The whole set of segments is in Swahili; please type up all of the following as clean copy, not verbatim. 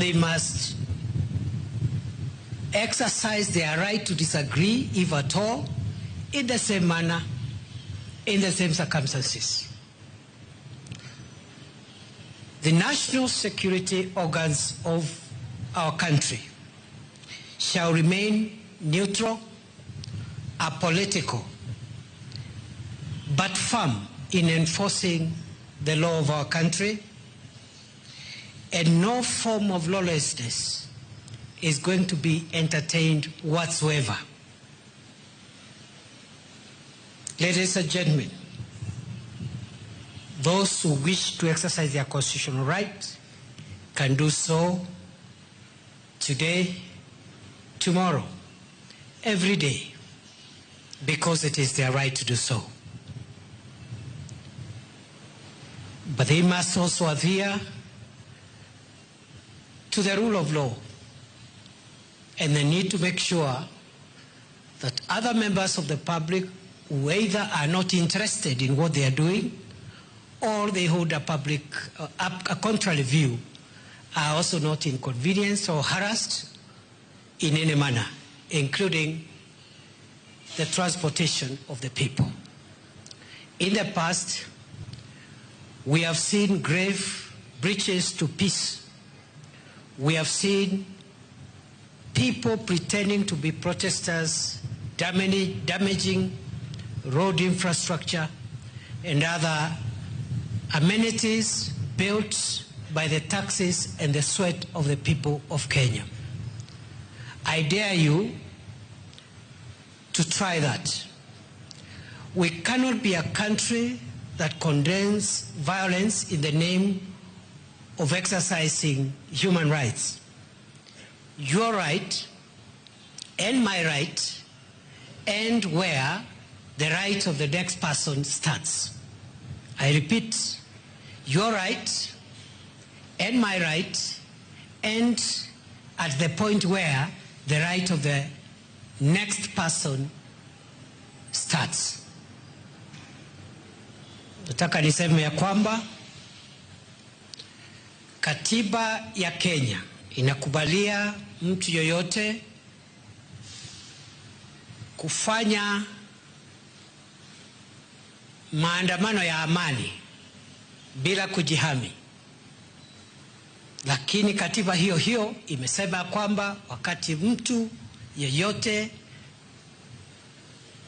They must exercise their right to disagree, if at all, in the same manner, in the same circumstances. The national security organs of our country shall remain neutral, apolitical, but firm in enforcing the law of our country, and no form of lawlessness is going to be entertained whatsoever. Ladies and gentlemen, those who wish to exercise their constitutional right can do so today, tomorrow, every day, because it is their right to do so. But they must also adhere to the rule of law, and they need to make sure that other members of the public who either are not interested in what they are doing or they hold a contrary view are also not inconvenienced or harassed in any manner, including the transportation of the people. In the past, we have seen grave breaches to peace. We have seen people pretending to be protesters, damaging road infrastructure and other amenities built by the taxes and the sweat of the people of Kenya. I dare you to try that. We cannot be a country that condones violence in the name of exercising human rights. Your right and my right and where the right of the next person starts. I repeat, your right and my right and at the point where the right of the next person starts. Nataka niseme ya kwamba katiba ya Kenya inakubalia mtu yoyote kufanya maandamano ya amani bila kujihami. Lakini katiba hiyo hiyo imesema kwamba wakati mtu yeyote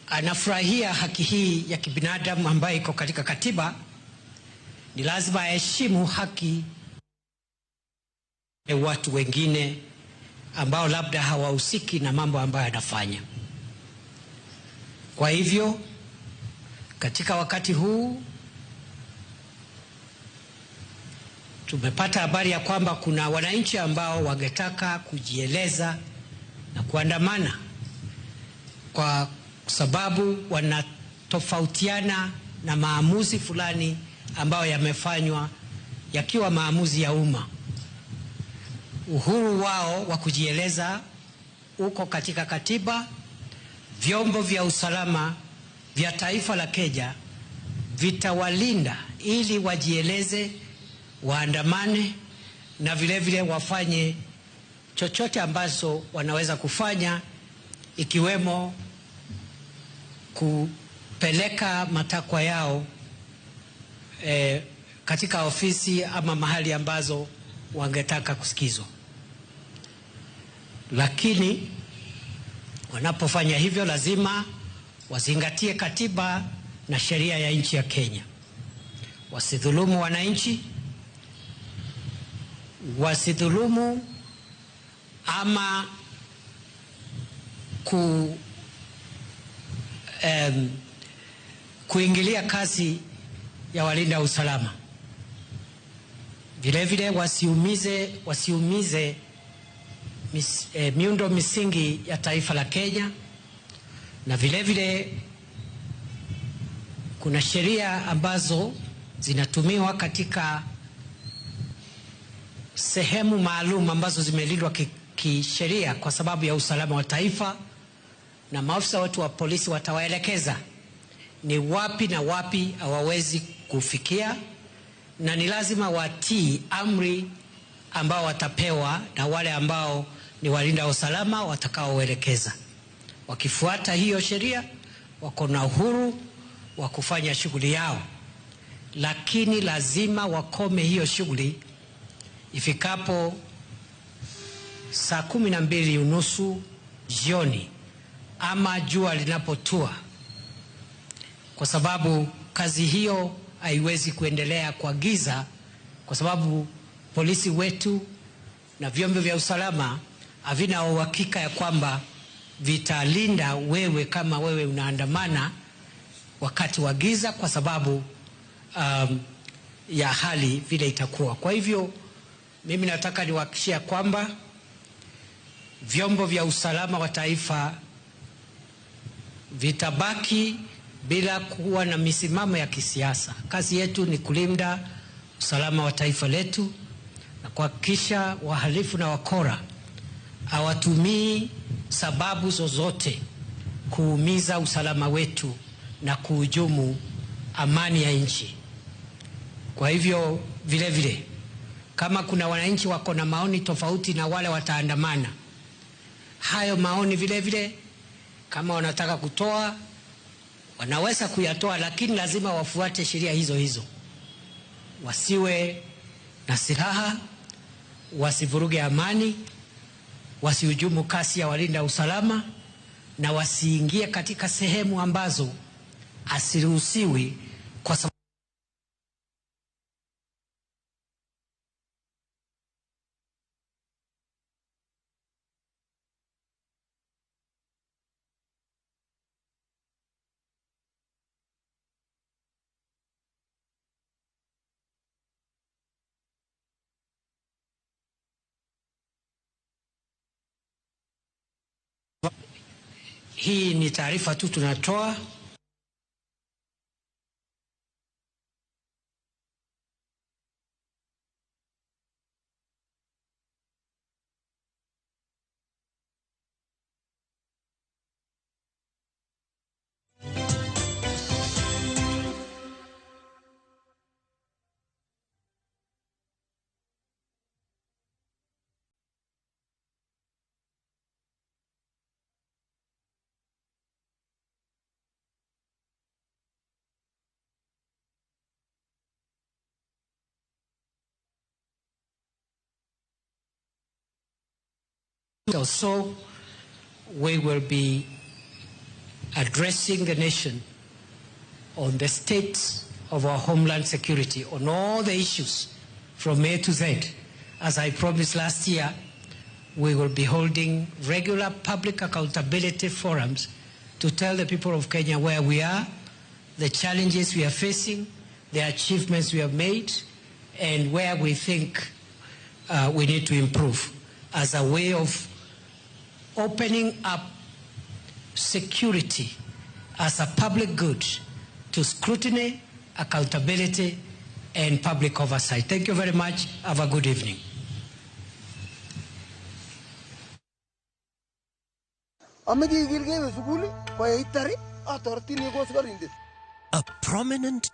anafurahia haki hii ya kibinadamu ambayo iko katika katiba, ni lazima aheshimu haki ya watu wengine ambao labda hawahusiki na mambo ambayo anafanya. Kwa hivyo katika wakati huu tumepata habari ya kwamba kuna wananchi ambao wangetaka kujieleza na kuandamana kwa sababu wanatofautiana na maamuzi fulani ambayo yamefanywa yakiwa maamuzi ya umma. Uhuru wao wa kujieleza uko katika katiba. Vyombo vya usalama vya taifa la Kenya vitawalinda ili wajieleze, waandamane na vile vile wafanye chochote ambacho wanaweza kufanya, ikiwemo kupeleka matakwa yao katika ofisi ama mahali ambazo wangetaka kusikizwa. Lakini wanapofanya hivyo lazima wazingatie katiba na sheria ya nchi ya Kenya. Wasidhulumu wananchi, wasidhulumu ama kuingilia kazi ya walinda usalama. Vile vile wasiumize miundo misingi ya taifa la Kenya, na vile vile kuna sheria ambazo zinatumiwa katika sehemu maalum ambazo zimelindwa kisheria kwa sababu ya usalama wa taifa, na maafisa wetu wa polisi watawaelekeza ni wapi na wapi hawawezi kufikia, na ni lazima watii amri ambao watapewa na wale ambao ni walinda usalama watakaoelekeza. Wakifuata hiyo sheria, wako na uhuru wa kufanya shughuli yao, lakini lazima wakome hiyo shughuli ifikapo saa 12:30 jioni ama jua linapotua, kwa sababu kazi hiyo haiwezi kuendelea kwa giza, kwa sababu polisi wetu na vyombo vya usalama havina uhakika ya kwamba vitalinda wewe kama wewe unaandamana wakati wa giza, kwa sababu ya hali vile itakuwa. Kwa hivyo mimi nataka niwahakikishie kwamba vyombo vya usalama wa taifa vitabaki bila kuwa na misimamo ya kisiasa. Kazi yetu ni kulinda usalama wa taifa letu na kuhakikisha wahalifu na wakora hawatumii sababu zozote kuumiza usalama wetu na kuhujumu amani ya nchi. Kwa hivyo vile vile, kama kuna wananchi wako na maoni tofauti na wale wataandamana, hayo maoni vile vile kama wanataka kutoa wanaweza kuyatoa, lakini lazima wafuate sheria hizo hizo. Wasiwe na silaha, wasivuruge amani, wasihujumu kasi ya walinda usalama, na wasiingie katika sehemu ambazo asiruhusiwi, kwa sababu hii ni taarifa tu tunatoa. So we will be addressing the nation on the state of our homeland security, on all the issues from A to Z. As I promised last year, we will be holding regular public accountability forums to tell the people of Kenya where we are, the challenges we are facing, the achievements we have made, and where we think we need to improve, as a way of opening up security as a public good to scrutiny, accountability, and public oversight. Thank you very much. Have a good evening. A prominent